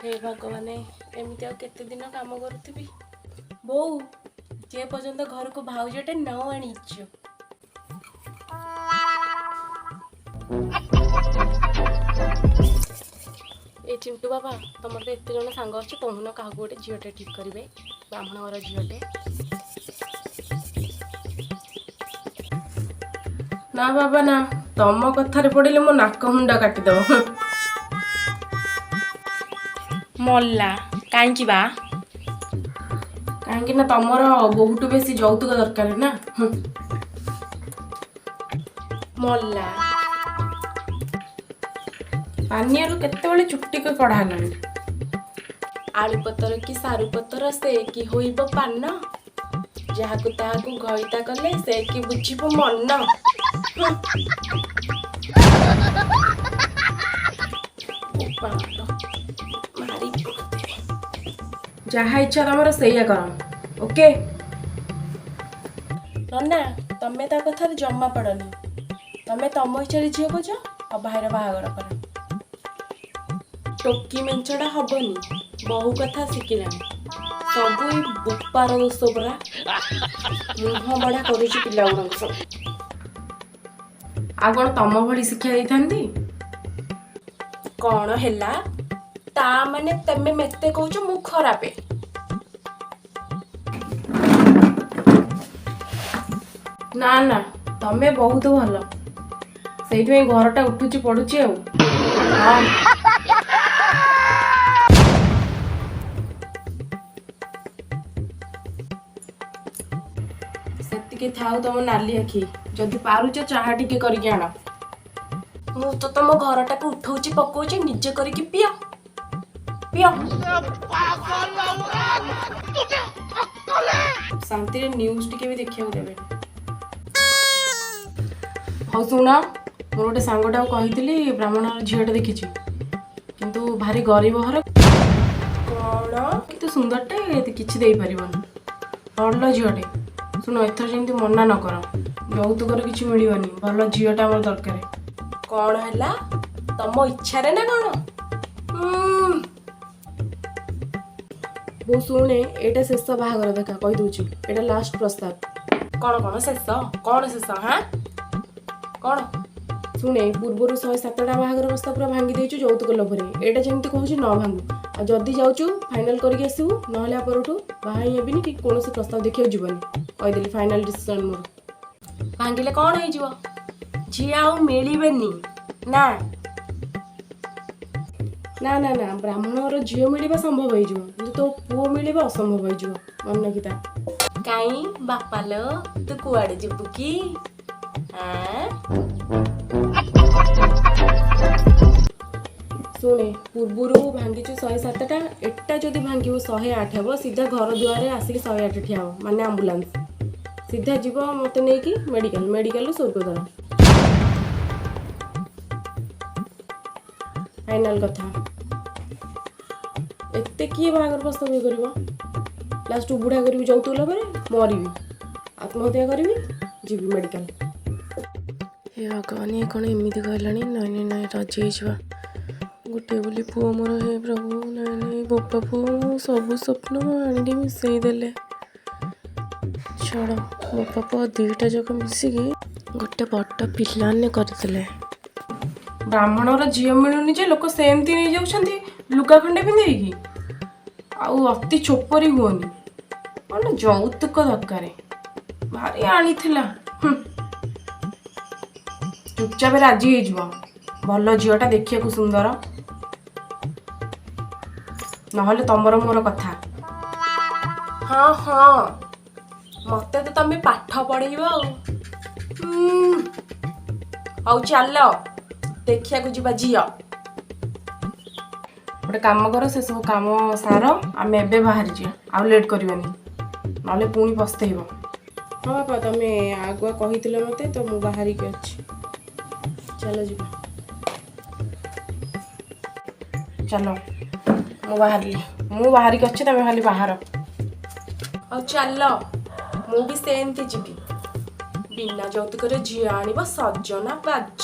ହେ ଭଗବାନେ, ଏମିତି ଆଉ କେତେ ଦିନ କାମ କରୁଥିବି ବୋଉ, ଯେ ପର୍ଯ୍ୟନ୍ତ ଘରକୁ ଭାଉଜଟେ ନ ଆଣିଛୁ। ଏ ଚିଣ୍ଟୁ ବାବା, ତମର ତ ଏତେ ଜଣ ସାଙ୍ଗ ଅଛି, କହୁନ କାହାକୁ ଗୋଟେ ଝିଅଟେ ଠିକ୍ କରିବେ, ବ୍ରାହ୍ମଣ ଘର ଝିଅଟେ। ନା ବାବା ନା, ତମ କଥାରେ ପଡ଼ିଲେ ମୋ ନାକ ମୁଣ୍ଡ କାଟିଦବ। ମଲା କାହିଁକି ବା? କାହିଁକି ନା ତମର ବହୁଠୁ ବେଶୀ ଯୌତୁକ ଦରକାର ନା। ମଲା ପାନିଆରୁ କେତେବେଳେ ଚୁଟିକ କଢ଼ା ହେଲାଣି। ଆଳୁ ପତର କି ସାରୁ ପତର ସେ କି ହୋଇବ ପାନ, ଯାହାକୁ ତାହାକୁ ଘଇତା କଲେ ସେ କି ବୁଝିବ ମନ। ଯାହା ଇଚ୍ଛା ତମର ସେଇଆ କର। ଓକେ ନନା, ତମେ ତା କଥାରେ ଜମା ପଡ଼ନି। ତମେ ତମ ଇଚ୍ଛାରେ ଝିଅ ଖୋଜ ଆଉ ଭାଇର ବାହାଘର କର। ଟୋକି ମେଞ୍ଚଡ଼ା ହବନି, ବହୁ କଥା ଶିଖିଲାଣି। ସବୁ ଏଇ ବୋପାର ଦୋଷ ପରା, ମୁହଁ ବଢ଼ା କରୁଛି ପିଲା ଗୁଡ଼ାଙ୍କୁ ସବୁ। ଆଉ କ'ଣ ତମ ଭଳି ଶିକ୍ଷା ଦେଇଥାନ୍ତି? କ'ଣ ହେଲା ତା ମାନେ ତମେ ମେତେ କହୁଛ ମୁଁ ଖରାପେ? ନା ନା, ତମେ ବହୁତ ଭଲ, ସେଇଥିପାଇଁ ଘରଟା ଉଠୁଛି ପଡୁଛି। ଆଉ ହଁ, ସେତିକି ଥାଉ ତମ ନାଲି ଆଖି, ଯଦି ପାରୁଛ ଚାହା ଟିକେ କରିକି ଆଣ। ମୁଁ ତ ତମ ଘରଟାକୁ ଉଠଉଛି ପକଉଛି, ନିଜେ କରିକି ପିଅ ପିଅ। ଶାନ୍ତିରେ ନ୍ୟୁଜ୍ ଟିକେ ବି ଦେଖିବାକୁ ଦେବେ। ହଉ ଶୁଣ, ମୋର ଗୋଟେ ସାଙ୍ଗଟାକୁ କହିଥିଲି, ବ୍ରାହ୍ମଣର ଝିଅଟେ ଦେଖିଛି, କିନ୍ତୁ ଭାରି ଗରିବ ଘର। କ'ଣ କିନ୍ତୁ ସୁନ୍ଦରଟେ, କିଛି ଦେଇପାରିବନି। ଭଲ ଝିଅଟେ। ଶୁଣ, ଏଥର ଯେମିତି ମନା ନ କର, ଯୌତୁକର କିଛି ମିଳିବନି, ଭଲ ଝିଅଟା ଆମର ଦରକାର। କ'ଣ ହେଲା, ତମ ଇଚ୍ଛାରେ ନା କ'ଣ? ମୁଁ ଶୁଣେ, ଏଇଟା ଶେଷ ବାହାଘର ଦେଖା, କହିଦଉଛି, ଏଇଟା ଲାଷ୍ଟ ପ୍ରସ୍ତାବ। କ'ଣ କ'ଣ ଶେଷ? କ'ଣ ଶେଷ? ହାଁ କ'ଣ? ଶୁଣେ, ପୂର୍ବରୁ 107ଟା ବାହାଘର ପ୍ରସ୍ତାବ ପୁରା ଭାଙ୍ଗି ଦେଇଛୁ ଯୌତୁକ ଲୋଭରେ। ଏଇଟା ଯେମିତି କହୁଛି ନ ଭାଙ୍ଗୁ। ଆଉ ଯଦି ଯାଉଛୁ ଫାଇନାଲ କରିକି ଆସିବୁ, ନହେଲେ ଆ ପରଠୁ ବାହା ହିଁ ହେବିନି କି କୌଣସି ପ୍ରସ୍ତାବ ଦେଖିବାକୁ ଯିବନି। କହିଦେଲି, ଫାଇନାଲ ଡିସିସନ୍ ମୋର। ଭାଙ୍ଗିଲେ କ'ଣ ହେଇଯିବ? ଝିଅ ଆଉ ମିଳିବେନି ନା? ନା ନା ନା, ବ୍ରାହ୍ମଣର ଝିଅ ମିଳିବା ସମ୍ଭବ ହେଇଯିବ, କିନ୍ତୁ ତୋ ପୁଅ ମିଳିବା ଅସମ୍ଭବ ହେଇଯିବ, ମନେ ରଖିଥା। କାଇଁ ବାପାଲୋ, ତୁ କୁଆଡ଼େ ଯିବୁ କି? ଶୁଣେ, ପୂର୍ବରୁ ଭାଙ୍ଗିଛୁ 107ଟା, ଏଟା ଯଦି ଭାଙ୍ଗିବୁ 108 ହେବ। ସିଧା ଘର ଦୁଆରେ ଆସିକି 108 ଠିଆ ହେବ, ମାନେ ଆମ୍ବୁଲାନ୍ସ ସିଧା ଯିବ ମୋତେ ନେଇକି ମେଡ଼ିକାଲ, ମେଡ଼ିକାଲରୁ ସ୍ୱର୍ଗଦ୍ୱାର। ଫାଇନାଲ କଥା। ଏତେ କିଏ ବାହାଘର ପ୍ରସ୍ତାବ ଇଏ କରିବ? ଲାଷ୍ଟ ବୁଢ଼ା କରିବି ଯୌତୁକ ଲୋଭରେ, ମରିବି, ଆତ୍ମହତ୍ୟା କରିବି, ଯିବି ମେଡ଼ିକାଲ। ହେ ଭଗବାନ, ଇଏ କ'ଣ ଏମିତି କହିଲାଣି? ନାଇଁ ନାଇଁ ନାଇଁ, ରାଜି ହେଇଯିବା। ଗୋଟିଏ ବୋଲି ପୁଅ ମୋର, ହେ ପ୍ରଭୁ। ନାଇଁ ନାଇଁ, ବୋପା ପୁଅ, ମୋ ସବୁ ସ୍ୱପ୍ନ ଆଣିକି ମିଶେଇ ଦେଲେ। ଛାଡ଼, ବୋପା ପୁଅ ଦୁଇଟା ଯାକ ମିଶିକି ଗୋଟେ ବଡ଼ ପିଲାନେ କରିଦେଲେ। ବ୍ରାହ୍ମଣର ଝିଅ ମିଳୁନି ଯେ ଲୋକ ସେମିତି ନେଇଯାଉଛନ୍ତି ଲୁଗା ଖଣ୍ଡେ ପିନ୍ଧେଇକି। ଆଉ ଅତି ଛୋପରି ହୁଅନି। କ'ଣ ଯୌତୁକ ଦରକାର, ଭାରି ଆଣିଥିଲା। ଚୁପଚାପ ରାଜି ହେଇଯିବ। ଭଲ ଝିଅଟା, ଦେଖିବାକୁ ସୁନ୍ଦର, ନହେଲେ ତମର ମୋର କଥା। ହଁ ହଁ, ମତେ ତ ତମେ ପାଠ ପଢେଇବ ଆଉ। ହଉ ଚାଲ ଦେଖିବାକୁ ଯିବା ଝିଅ। ଗୋଟେ କାମ କର, ସେ ସବୁ କାମ ସାର, ଆମେ ଏବେ ବାହାରି ଯିବା, ଆଉ ଲେଟ୍ କରିବାନି, ନହେଲେ ପୁଣି ପସ୍ତେଇବ। ହଁ ବାପା, ତମେ ଆଗୁଆ କହିଥିଲ ମୋତେ ତ, ମୁଁ ବାହାରିକି ଅଛି। ଚାଲ ଯିବା, ଚାଲ। ମୁଁ ବାହାରିଲି, ମୁଁ ବାହାରିକି ଅଛି, ତମେ ଖାଲି ବାହାର। ଆଉ ଚାଲ, ମୁଁ ବି ସେମିତି ଯିବି। ବିନା ଯୌତୁକରେ ଝିଅ ଆଣିବ ସଜନା ବାଜ।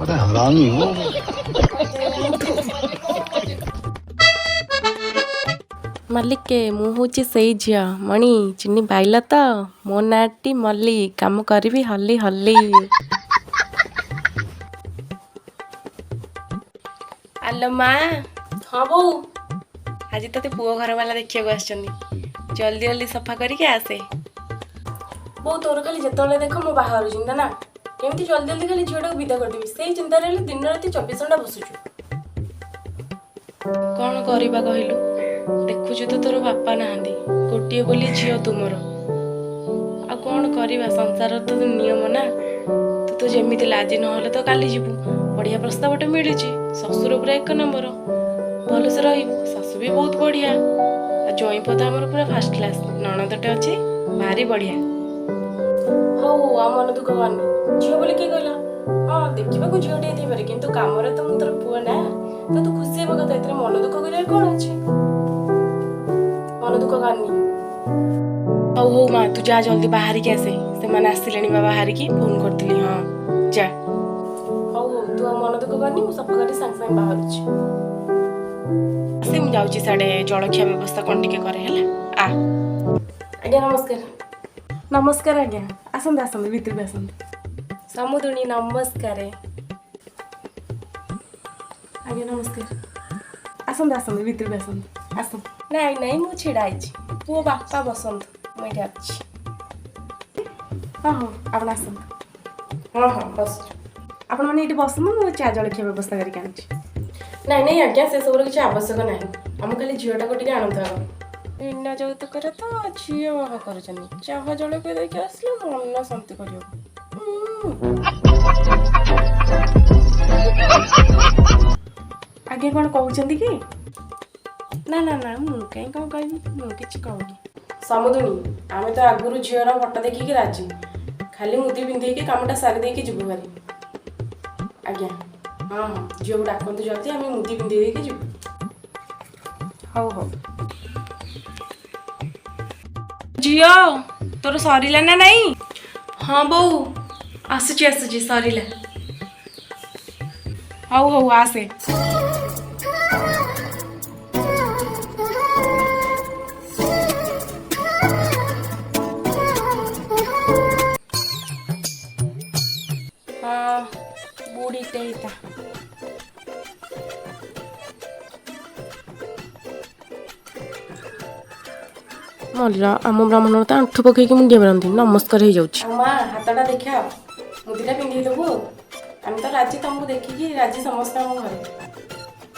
बड़ा हरामी हो। ମାଲିକେ, ମୁଁ ହେଉଛି ସେଇ ଝିଅ ମଣି, ଚିହ୍ନି ପାଇଲ ତ? ମୋ ନାଁଟି ମଲ୍ଲି, କାମ କରିବି ହଲି ହଲି। ଆଲୋ ମା। ହଁ ବୋଉ। ଆଜି ତୋତେ ପୁଅ ଘରବାଲା ଦେଖିବାକୁ ଆସିଛନ୍ତି, ଜଲ୍ଦି ଜଲ୍ଦି ସଫା କରିକି ଆସେ। ବୋଉ, ତୋର ଖାଲି ଯେତେବେଳେ ଦେଖ ମୋ ବାହାଘର ଚିନ୍ତା ନା, କେମିତି ଜଲ୍ଦି ଜଲ୍ଦି ଖାଲି ଝିଅଟାକୁ ବିଦା କରିଦେବି, ସେଇ ଚିନ୍ତାରେ ହେଲେ ଦିନ ରାତି 24 ଘଣ୍ଟା ବସୁଛୁ। କ'ଣ କରିବା କହିଲୁ? ଦେଖୁଛୁ ତ, ତୋର ବାପା ନାହାନ୍ତି, ଗୋଟିଏ ବୋଲି ଝିଅ ତୁମର। ଆଉ କ'ଣ କରିବା, ସଂସାରର ତ ନିୟମ ନା। ତୁ ତ ଯେମିତି ହେଲେ ଆଜି ନହେଲେ ତ କାଲି ଯିବୁ। ବଢ଼ିଆ ପ୍ରସ୍ତାବଟେ ମିଳିଛି, ଶ୍ୱଶୁର ପୁରା ଏକ ନମ୍ବର, ଭଲସେ ରହିବୁ, ଶାଶୁ ବି ବହୁତ ବଢ଼ିଆ, ଆଉ ଜୋଇଁ ପୁଅ ତ ଆମର ପୁରା ଫାର୍ଷ୍ଟ କ୍ଲାସ୍, ନଣନ୍ଦଟେ ଅଛି ଭାରି ବଢ଼ିଆ। ହଉ, ଆଉ ମନ ଦୁଃଖ କରନି। ଝିଅ ବୋଲି କିଏ କହିଲା? ହଁ, ଦେଖିବାକୁ ଝିଅଟେ ହେଇଥାଇପାରେ, କିନ୍ତୁ କାମରେ ତ ମୁଁ ତୋର ପୁଅ ନା। ତ ତୁ ଖୁସି ହେବା କଥା, ଏଥିରେ ମନ ଦୁଃଖ କରିବାର କ'ଣ ଅଛି? ମନ ଦୁଃଖ କରନି। ହଉ ହଉ ମା, ତୁ ଯା, ଜଲ୍ଦି ବାହାରିକି ଆସେ। ସେମାନେ ଆସିଲେଣି ବା, ବାହାରିକି ଫୋନ୍ କରିଥିଲି। ହଁ, ଯା। ହଉ ହଉ, ତୁ ଆଉ ମନ ଦୁଃଖ କରନି, ମୁଁ ସଫା କରି ସାଙ୍ଗେ ସାଙ୍ଗେ ବାହାରୁଛି। ଆସେ, ମୁଁ ଯାଉଛି ସିଆଡ଼େ ଜଳଖିଆ ବ୍ୟବସ୍ଥା କ'ଣ ଟିକେ କରେ। ହେଲା, ଆ। ଆଜ୍ଞା ନମସ୍କାର। ନମସ୍କାର ଆଜ୍ଞା, ଆସନ୍ତୁ ଆସନ୍ତୁ, ଭିତରକୁ ଆସନ୍ତୁ। ସମୁଦୁଣୀ ନମସ୍କାର। ଆଜ୍ଞା ନମସ୍କାର, ଆସନ୍ତୁ ଆସନ୍ତୁ, ଭିତରକୁ ଆସନ୍ତୁ, ଆସନ୍ତୁ। ନାଇଁ ନାଇଁ, ମୁଁ ଛିଡ଼ା ହେଇଛି, ପୁଅ ବାପା ବସନ୍ତୁ, ମୁଁ ଏଇଠି ଅଛି। ହଁ ହଁ, ଆପଣ ଆସନ୍ତୁ। ହଁ ହଁ, ବସୁଛୁ। ଆପଣମାନେ ଏଇଠି ବସନ୍ତୁ, ମୁଁ ଚା ଜଳଖିଆ ବ୍ୟବସ୍ଥା କରିକି ଆଣୁଛି। ନାଇଁ ନାଇଁ ଆଜ୍ଞା, ସେସବୁର କିଛି ଆବଶ୍ୟକ ନାହିଁ, ଆମ ଖାଲି ଝିଅଟାକୁ ଟିକେ ଆଣନ୍ତୁ ଆଗ। ବିନା ଯୌତୁକରେ ତ ଝିଅ ବାହା କରୁଛନ୍ତି, ଚାହା ଜଳଖିଆ ଦେଇକି ଆସିଲେ ମନ ଶାନ୍ତି କରିବାକୁ। ଆଜ୍ଞା, କ'ଣ କହୁଛନ୍ତି କି? ନା ନା ନା, ମୁଁ କାହିଁ କ'ଣ କହିବି, ମୁଁ କିଛି କହୁନି। ସମୁଦୁଣୀ, ଆମେ ତ ଆଗରୁ ଝିଅର ଫଟୋ ଦେଖିକି ରାଜି, ଖାଲି ମୁଦି ପିନ୍ଧେଇକି କାମଟା ସାରି ଦେଇକି ଯିବୁ ଭାରି। ଆଜ୍ଞା, ହଁ ହଁ, ଝିଅକୁ ଡାକନ୍ତୁ ଜଲ୍ଦି, ଆମେ ମୁଦି ପିନ୍ଧେଇ ଦେଇକି ଯିବୁ। ହଉ ହଉ। ଝିଅ, ତୋର ସରିଲା ନା ନାଇଁ? ହଁ ବୋଉ, ଆସୁଛି ଆସୁଛି, ସରିଲା। ହଉ ହଉ, ଆସେ। ହଁ, ବୁଢ଼ୀଟେ ହେଇଥା। ମଲା, ଆମ ବ୍ରାହ୍ମଣ ତ ଆଣ୍ଠୁ ପକେଇକି ମୁଣ୍ଡିଆ ମାରନ୍ତି, ନମସ୍କାର ହେଇଯାଉଛି। ଆଉ ମା, ହାତଟା ଦେଖା, ମୁଦିଟା ପିନ୍ଧେଇ ଦେବୁ। ଆଉ ଆମେ ତ ରାଜି, ତମକୁ ଦେଖିକି ରାଜି ସମସ୍ତେ ଆମ ଘରେ।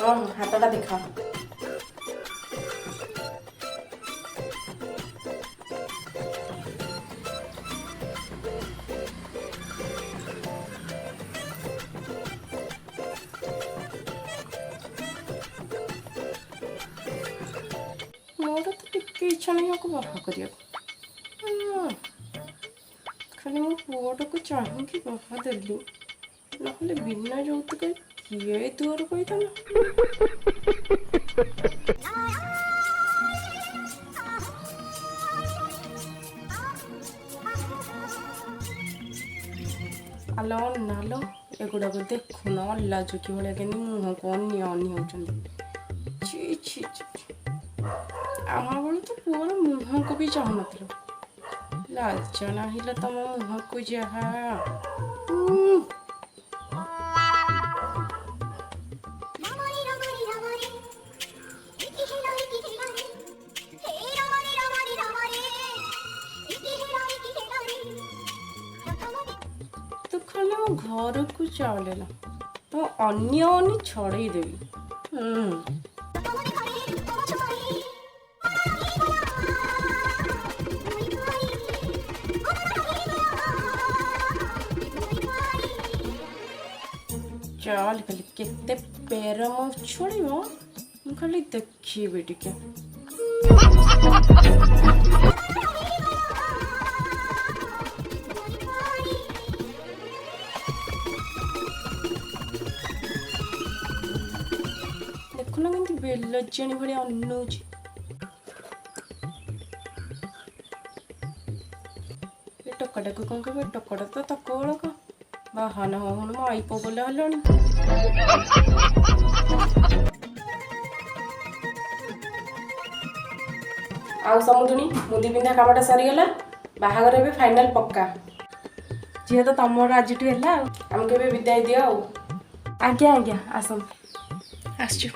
ହଁ ହଁ, ହାତଟା ଦେଖା। ମୋର ତ ଟିକେ ଇଚ୍ଛା ନାହିଁ ଆକୁ ବାହା କରିବାକୁ। ଖାଲି ମୋ ପୁଅଟାକୁ ଚାହିଁକି ବାହା ଦେଲି, ନହେଲେ ବିନା ଯୌତୁକରେ କିଏ ଏ ଦୁଆର କହିଥାନ୍ତା? ଆଲୋ ନାଲୋ, ଏଗୁଡ଼ାକ ଦେଖୁନ, ଅଲାଜୁକି ଭଳିଆ କେମିତି ମୁହଁକୁ ଅନି ଅନି ହେଉଛନ୍ତି। ଛି ଛି ଛି ଛି। ଆମ ବେଳୁ ତ ପୁଅର ମୁହଁକୁ ବି ଚାହୁଁନଥିଲୁ। ଲାଜ ନାହିଁ ତମ ମୁହଁକୁ ଯାହା। ଉଁ। ରମଣି ରମଣି ରମଣି ଇକି ହେଲ ଇକି ହେଲରେ, ହେ ରମଣି ରମଣି ରମଣି ଇକି ହେଲ ଇକି ହେଲରେ, ପ୍ରଥମ ତୁ ଖାଲି ମୋ ଘରକୁ ଚାଲିଲା, ତ ଅନ୍ୟ ଅନି ଛଡ଼େଇ ଦେବି। ହୁଁ। ତମ ଘରେ ତମ ଛୁଆଇ ଚାଲ, ଖାଲି କେତେ ପେରମ ଉଛୁଳିବ ମୁଁ ଖାଲି ଦେଖିବି ଟିକେ। ଦେଖୁନ କେମିତି ବେଲଜ୍ଜାଣି ଭଳିଆ ଅନଉଛି। ଏ ଟୋକାଟାକୁ କ'ଣ କହିବ? ଟୋକାଟା ତ ତକ ବାହାନ ହଉ ହଉନୁ ମୋ ଆଇପୋ ବୋଲା ହେଲାଣି। ଆଉ ସମୁଦୁଣୀ, ମୁଦି ପିନ୍ଧା କାମଟା ସରିଗଲା। ବାହାଘର ଏବେ ଫାଇନାଲ ପକ୍କା। ଝିଅ ତ ତମର ଆଜିଠୁ ହେଲା ଆଉ। ଆମକୁ ଏବେ ବିଦାୟ ଦିଅ ଆଉ। ଆଜ୍ଞା ଆଜ୍ଞା, ଆସନ୍ତୁ। ଆସୁଛୁ।